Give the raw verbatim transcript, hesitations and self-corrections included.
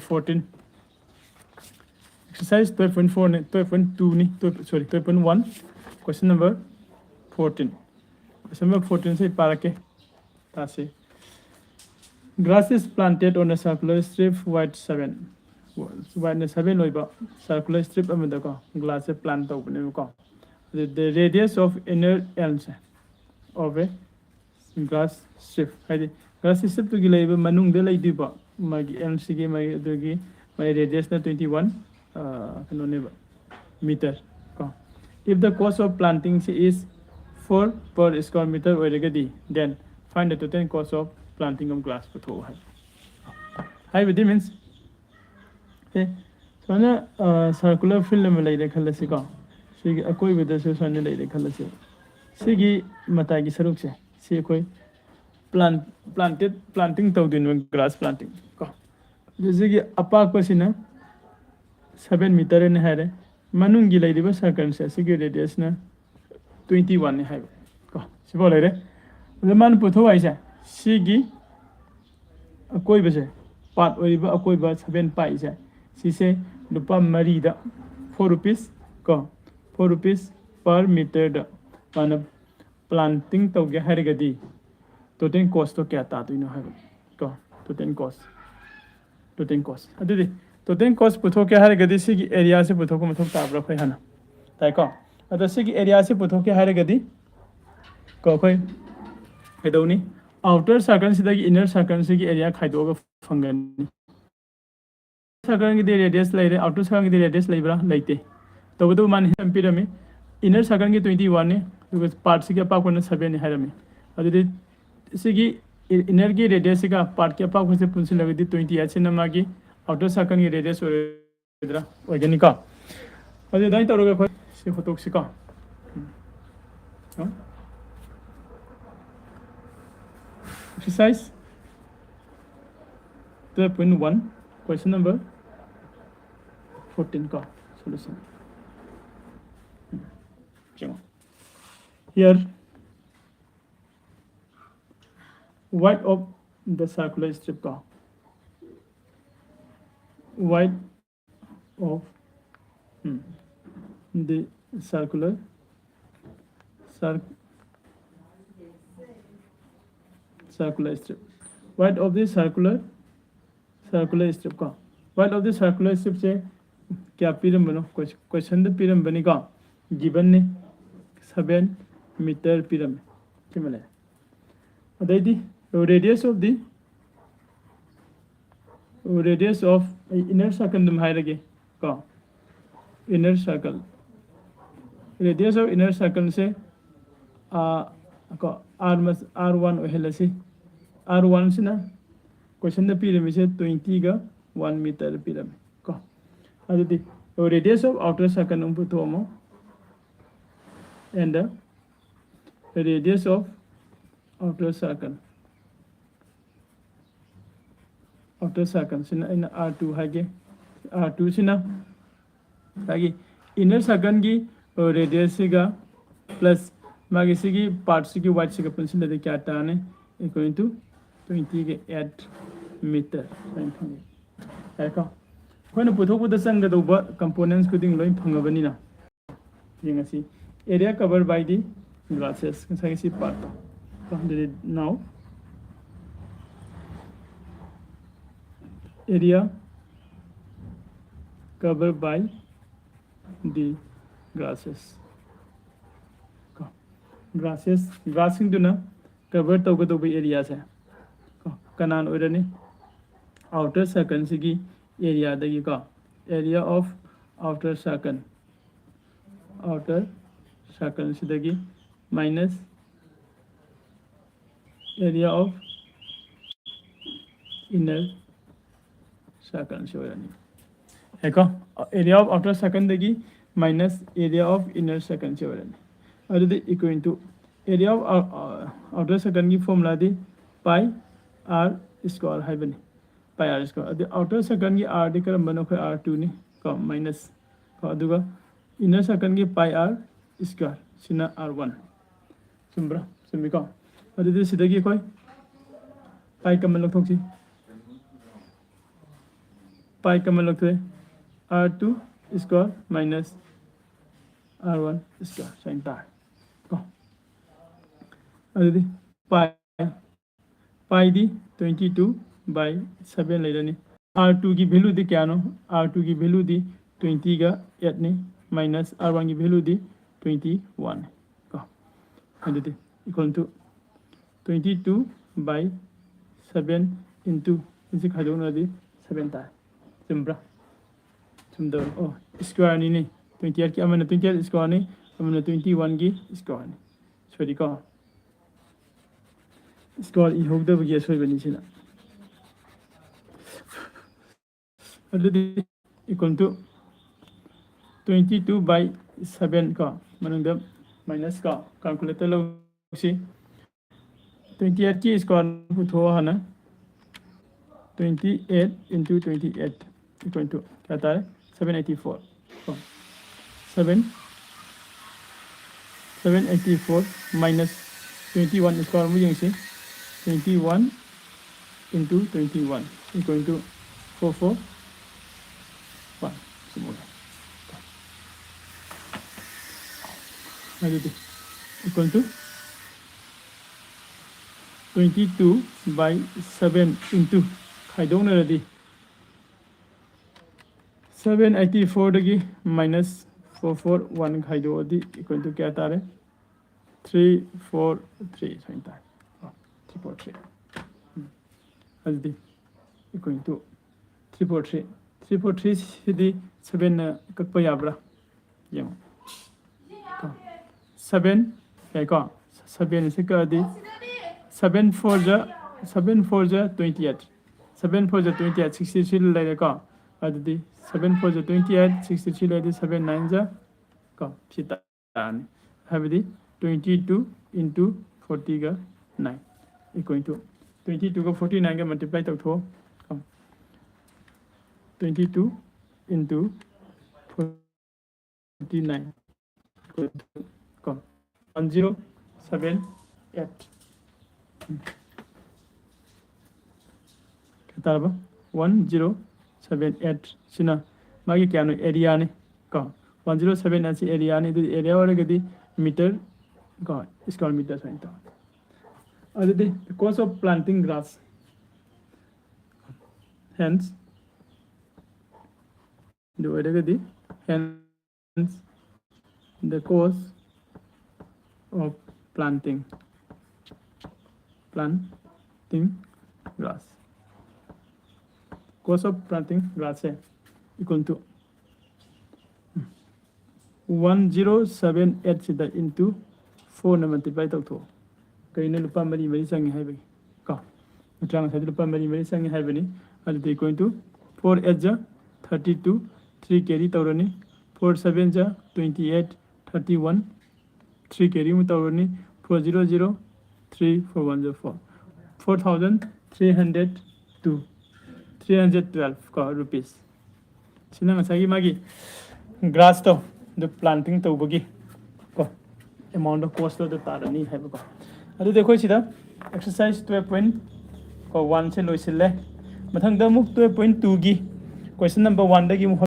fourteen. Exercise twelve point four ꯅꯤ, twelve point two ꯅꯤ, twelve, sorry, twelve point one, question number fourteen. Question number fourteen say ꯄꯥꯔꯛꯀꯦ꯫ ꯇꯥꯁꯤ꯫ Glass is planted on a circular strip wide seven. Wide ꯅ seven ꯑꯣꯏꯕ circular strip ꯑꯃꯗꯀꯣ glass ꯁꯦ plant ꯇꯧꯕꯅꯦꯕꯀꯣ꯫ ꯑꯗꯨ the radius of inner end say of a glass strip, ꯍꯥꯏꯗꯤ glass strip ꯇꯨꯒꯤ ꯂꯩꯕ ꯃꯅꯨꯡꯗ ꯂꯩꯗꯣꯏꯕ ꯃꯥꯒꯤ end ꯁꯤꯒꯤ ꯃꯥꯒꯤ ꯑꯗꯨꯒꯤ ꯃꯥꯒꯤ radius ꯅ twenty one, ꯑ, ꯀꯩꯅꯣꯅꯦꯕ, meter ꯀꯣ꯫ If the cost of planting ꯁꯤ is four per square meter ꯑꯣꯏꯔꯒꯗꯤ, then find the total cost of planting of glass ꯄꯨꯊꯣꯛꯑꯣ ꯍꯥꯏ꯫ ꯍꯥꯏꯕꯗꯤ means, ꯑꯦ, ꯁꯨꯃꯥꯏꯅ circular field ꯑꯃ ꯂꯩꯔꯦ ꯈꯜꯂꯁꯤꯀꯣ꯫ ꯁꯤꯒꯤ ꯑꯀꯣꯏꯕꯗꯁꯨ ꯁꯨꯃꯥꯏꯅ ꯂꯩꯔꯦ ꯈꯜꯂꯁꯦ꯫ ꯁꯤꯒꯤ ꯃꯇꯥꯏꯒꯤ ꯁꯔꯨꯛꯁꯦ ꯁꯤ ꯑꯩꯈꯣꯏ plant planted planting ꯇꯧꯗꯣꯏꯅꯦꯕ, glass planting ꯀꯣ꯫ ꯑꯗꯨ ꯁꯤꯒꯤ ꯑꯄꯥꯛꯄꯁꯤꯅ seven meter ꯅꯤ ꯍꯥꯏꯔꯦ꯫ ꯃꯅꯨꯡꯒꯤ ꯂꯩꯔꯤꯕ circle ꯁꯦ ꯁꯤꯒꯤ radius ꯅ twenty one ꯅꯤ ꯍꯥꯏꯕ ꯀꯣ꯫ ꯁꯤꯐꯥꯎ ꯂꯩꯔꯦ꯫ ꯑꯗ ꯃꯥꯅ ꯄꯨꯊꯣꯛ ꯍꯥꯏꯁꯦ ꯁꯤꯒꯤ ꯑꯀꯣꯏꯕꯁꯦ, part ꯑꯣꯏꯔꯤꯕ ꯑꯀꯣꯏꯕ seven pi ꯁꯦ, ꯁꯤꯁꯦ ꯂꯨꯄꯥ ꯃꯔꯤꯗ, four rupees ꯀꯣ, four rupees per meter ꯗ ꯃꯥꯅ planting ꯇꯧꯒꯦ ꯍꯥꯏꯔꯒꯗꯤ total cost ꯇꯣ ꯀꯌꯥ ꯇꯥꯗꯣꯏꯅꯣ ꯍꯥꯏꯕ ꯀꯣ꯫ Total cost, total cost꯫ ꯑꯗꯨꯗꯤ total cost ꯄꯨꯊꯣꯛꯀꯦ ꯍꯥꯏꯔꯒꯗꯤ ꯁꯤꯒꯤ area ꯁꯦ ꯄꯨꯊꯣꯛꯄ ꯃꯊꯧ ꯇꯥꯕ꯭ꯔꯥ ꯑꯩꯈꯣꯏ ꯍꯥꯟꯅ? ꯇꯥꯏꯀꯣ? ꯑꯗꯣ ꯁꯤꯒꯤ area ꯁꯦ ꯄꯨꯊꯣꯛꯀꯦ ꯍꯥꯏꯔꯒꯗꯤ ꯀꯣ, ꯑꯩꯈꯣꯏ ꯀꯩꯗꯧꯅꯤ? Outer circle ꯁꯤꯗꯒꯤ inner circle ꯁꯤꯒꯤ area ꯈꯥꯏꯗꯣꯛꯑꯒ ꯐꯪꯒꯅꯤ꯫ Circle ꯒꯤꯗꯤ radius ꯂꯩꯔꯦ, outer circle ꯒꯤꯗꯤ radius ꯂꯩꯕ꯭ꯔꯥ? ꯂꯩꯇꯦ꯫ ꯇꯧꯕꯇꯕꯨ ꯃꯥꯅ ꯍꯦꯟꯅ ꯄꯤꯔꯝꯃꯤ꯫ Inner circle ꯒꯤ twenty one ꯅꯤ, ꯑꯗꯨꯒ part ꯁꯤꯒꯤ ꯑꯄꯥꯛꯄꯅ seven ꯅꯤ ꯍꯥꯏꯔꯝꯃꯤ꯫ ꯑꯗꯨꯗꯤ ꯁꯤꯒꯤ inner ꯒꯤ radius ꯁꯤꯒ part ꯀꯤ ꯑꯄꯥꯛꯄꯁꯦ ꯄꯨꯟꯁꯤꯜꯂꯒꯗꯤ twenty eight ꯁꯤꯅ ꯃꯥꯒꯤ outer circle ꯒꯤ radius ꯑꯣꯏꯔꯣꯏꯗ꯭ꯔꯥ? ꯑꯣꯏꯒꯅꯤꯀꯣ꯫ ꯑꯗꯨ ꯑꯗꯨꯃꯥꯏꯅ ꯇꯧꯔꯒ ꯑꯩꯈꯣꯏ ꯁꯤ ꯍꯣꯠꯇꯣꯛꯁꯤꯀꯣ꯫ Exercise twelve point one, question number fourteen ꯀꯣ, solution꯫ ꯌꯦꯡꯉꯣ꯫ Here, wide of the circular strip ꯀꯣ꯫ Wide of, hmm, the circular cir- circular strip, wide of the circular circular strip ꯀꯣ, wide of the circular strip ꯁꯦ ꯀꯌꯥ ꯄꯤꯔꯝꯕꯅꯣ? Question ꯗ ꯄꯤꯔꯝꯕꯅꯤꯀꯣ, given ꯅꯤ, seven meter ꯄꯤꯔꯝꯃꯦ꯫ ꯁꯤꯃ ꯂꯩꯔꯦ꯫ ꯑꯗꯩꯗꯤ radius of the radius of inner circle ꯑꯗꯨꯝ ꯍꯥꯏꯔꯒꯦ ꯀꯣ, inner circle, radius of inner circle ꯁꯦ ꯀꯣ, R R one ꯑꯣꯏꯍꯜꯂꯁꯤ꯫ R one ꯁꯤꯅ question ꯗ ꯄꯤꯔꯝꯃꯤꯁꯦ twenty ꯒ one meter ꯄꯤꯔꯝꯃꯤ ꯀꯣ꯫ ꯑꯗꯨꯗꯤ radius of outer circle ꯑꯃꯨꯛ ꯄꯨꯊꯣꯛꯑꯝꯃꯣ, and the radius of outer circle, outer circle ꯁꯤꯅ ꯑꯩꯅ R two ꯍꯥꯏꯒꯦ꯫ R two ꯁꯤꯅ ꯉꯁꯥꯏꯒꯤ inner circle ꯒꯤ radius ꯁꯤꯒ plus ꯃꯥꯒꯤ ꯁꯤꯒꯤ part ꯁꯤꯒꯤ wide ꯁꯤꯒ ꯄꯨꯟꯁꯤꯜꯂꯗꯤ ꯀꯌꯥ ꯇꯥꯔꯅꯤ? Equal to twenty ꯒ eight meter ꯁꯨꯃꯥꯏꯅ ꯐꯪꯉꯦ꯫ ꯌꯥꯔꯦꯀꯣ? ꯑꯩꯈꯣꯏꯅ ꯄꯨꯊꯣꯛꯄꯗ ꯆꯪꯒꯗꯧꯕ components ꯈꯨꯗꯤꯡ ꯂꯣꯏ ꯐꯪꯉꯕꯅꯤꯅ, ꯌꯦꯡꯉꯁꯤ꯫ Area covered by the glasses, ꯉꯁꯥꯏꯒꯤ ꯁꯤ part ꯇꯣ꯫ ꯑꯗꯨꯗꯤ now area covered by the glasses ꯀꯣ, glasses, glass ꯁꯤꯡꯗꯨꯅ cover ꯇꯧꯒꯗꯧꯕ area ꯁꯦ ꯀꯣ, ꯀꯅꯥꯅ ꯑꯣꯏꯔꯅꯤ? Outer circle ꯁꯤꯒꯤ area ꯗꯒꯤ ꯀꯣ, area of outer circle, outer circle ꯁꯤꯗꯒꯤ minus area of inner circle ꯁꯤ ꯑꯣꯏꯔꯅꯤ꯫ ꯌꯥꯏꯀꯣ? Area of outer circle ꯗꯒꯤ minus area of inner circle ꯁꯤ ꯑꯣꯏꯔꯅꯤ꯫ ꯑꯗꯨꯗꯤ equal to area of outer circle ꯒꯤ formula ꯗꯤ pi r square ꯍꯥꯏꯕꯅꯤ꯫ Pi r square꯫ ꯑꯗꯨ outer circle ꯒꯤ R ꯗꯤ ꯀꯔꯝꯕꯅꯣ? ꯑꯩꯈꯣꯏ R two ꯅꯤ ꯀꯣ, minus ꯀꯣ, ꯑꯗꯨꯒ inner circle ꯒꯤ pi r square ꯁꯤꯅ R one꯫ ꯆꯨꯝꯕ꯭ꯔꯥ? ꯆꯨꯝꯃꯤꯀꯣ? ꯑꯗꯨꯗꯤ ꯁꯤꯗꯒꯤ ꯑꯩꯈꯣꯏ pi common ꯂꯧꯊꯣꯛꯁꯤ꯫ Pi common ꯂꯧꯊꯣꯛꯑꯦ, R two square minus R one square ꯁꯨꯃꯥꯏꯅ ꯇꯥꯔꯦ ꯀꯣ꯫ ꯑꯗꯨꯗꯤ pi pi D twenty two by seven ꯂꯩꯔꯅꯤ꯫ R two ꯒꯤ value ꯗꯤ ꯀꯌꯥꯅꯣ? R two ꯒꯤ value ꯗꯤ twenty ꯒ eight ꯅꯤ, minus R one ꯒꯤ value ꯗꯤ twenty one ꯅꯤ ꯀꯣ꯫ ꯑꯗꯨꯗꯤ equal to twenty two by seven into ꯁꯤ ꯈꯥꯏꯗꯣꯛꯅꯔꯗꯤ seven ꯇꯥꯔꯦ꯫ ꯆꯨꯝꯕ꯭ꯔꯥ? ꯆꯨꯝꯗꯕ꯫ ꯑꯣ, square ꯅꯤꯅꯦ꯫ Twenty eight ꯀꯤ ꯑꯃꯅ twenty eight square ꯅꯤ, ꯑꯃꯅ twenty one ꯒꯤ square ꯅꯤ꯫ ꯁꯣꯏꯔꯤꯀꯣ? Square ꯏꯍꯧꯗꯕꯒꯤ ꯑꯁꯣꯏꯕꯅꯤ ꯁꯤꯅ꯫ ꯑꯗꯨꯗꯤ equal to twenty two by seven ꯀꯣ, ꯃꯅꯨꯡꯗ minus ꯀꯣ, calculator ꯂꯧꯁꯤ꯫ Twenty eight ꯀꯤ square ꯄꯨꯊꯣꯛꯑꯣ ꯍꯥꯟꯅ꯫ Twenty eight into twenty eight equal to ꯀꯌꯥ ꯇꯥꯔꯦ? Seven eighty four ꯀꯣ꯫ Seven, seven eighty four minus twenty one square ꯑꯃꯨꯛ ꯌꯦꯡꯁꯤ꯫ Twenty one into twenty one equal to four four one꯫ ꯁꯤ ꯑꯣꯏꯔꯦ꯫ ꯑꯗꯨꯗꯤ equal to twenty two by seven into ꯈꯥꯏꯗꯣꯛꯅꯔꯗꯤ seven eighty four ꯗꯒꯤ minus four four one ꯈꯥꯏꯗꯣꯛꯑꯗꯤ equal to ꯀꯌꯥ ꯇꯥꯔꯦ? Three four three ꯁꯨꯃꯥꯏꯅ ꯇꯥꯔꯦ꯫ Three four three꯫ ꯎꯝ꯫ ꯑꯗꯨꯗꯤ equal to three four three꯫ Three four three CD seven ꯅ ꯀꯛꯄ ꯌꯥꯕ꯭ꯔꯥ? ꯌꯦꯡꯉꯣ꯫ ꯀꯣ꯫ Seven ꯌꯥꯏꯀꯣ? Seven ꯑꯁꯤ ꯀꯛꯑꯗꯤ seven four ꯖ, seven four ꯖ twenty eight꯫ Seven four ꯖ twenty eight, sixty three ꯂꯩꯔꯦꯀꯣ? ꯑꯗꯨꯗꯤ seven four ꯖ twenty eight, sixty three ꯂꯩꯔꯗꯤ seven nine ꯖ ꯀꯣ? ꯁꯤ ꯇꯥꯔꯅꯤ꯫ ꯍꯥꯏꯕꯗꯤ twenty two into forty ꯒ nine equal to twenty two ꯒ forty nine ꯒ multiply ꯇꯧꯊꯣꯛꯑꯣ꯫ Twenty two into forty nine equal to ꯀꯣ, one zero seven eight꯫ ꯀꯌꯥ ꯇꯥꯔꯕ? One zero seven eight ꯁꯤꯅ ꯃꯥꯒꯤ ꯀꯌꯥꯅꯣ? Areaꯅꯤ ꯀꯣ꯫ One zero seven eight ꯁꯤ areaꯅꯤ꯫ ꯑꯗꯨꯗꯤ area ꯑꯣꯏꯔꯒꯗꯤ meter ꯀꯣ, square meter ꯁꯨꯃꯥꯏꯅ ꯇꯧ꯫ ꯑꯗꯨꯗꯤ cost of planting grass, hence ꯑꯗꯨ ꯑꯣꯏꯔꯒꯗꯤ hence the cost of planting planting grass, cost of planting grass say equal to one zero seven eight ꯁꯤꯗ into fourꯅ multiply ꯇꯧꯊꯣꯛꯑꯣ꯫ ꯀꯩꯅꯣ ꯂꯨꯄꯥ ꯃꯔꯤ ꯃꯔꯤ ꯆꯪꯉꯤ ꯍꯥꯏꯕꯒꯤ ꯀꯣ, ꯅꯠꯇ꯭ꯔꯥ? ꯉꯁꯥꯏꯗꯤ ꯂꯨꯄꯥ ꯃꯔꯤ ꯃꯔꯤ ꯆꯪꯉꯤ ꯍꯥꯏꯕꯅꯤ꯫ ꯑꯗꯨꯗꯤ equal to four eight ꯖ thirty two, three carry ꯇꯧꯔꯅꯤ, four seven ꯖ twenty eight, thirty one, three carry ꯑꯃꯨꯛ ꯇꯧꯔꯅꯤ, four zero zero, three four one zero four, four thousand three hundred two, three hundred twelve ꯀꯣ, rupees꯫ ꯁꯤꯅ ꯉꯁꯥꯏꯒꯤ ꯃꯥꯒꯤ grassꯇꯣ ꯑꯗꯨ planting ꯇꯧꯕꯒꯤ ꯀꯣ amountꯇꯣ, costꯇꯣ ꯑꯗꯨ ꯇꯥꯔꯅꯤ ꯍꯥꯏꯕꯀꯣ꯫ ꯑꯗꯨꯗꯤ ꯑꯩꯈꯣꯏ ꯁꯤꯗ exercise twelve point ꯀꯣ oneꯁꯦ ꯂꯣꯏꯁꯤꯜꯂꯦ꯫ ꯃꯊꯪꯗ ꯑꯃꯨꯛ twelve point twoꯒꯤ question number oneꯗꯒꯤ ꯑꯃꯨꯛ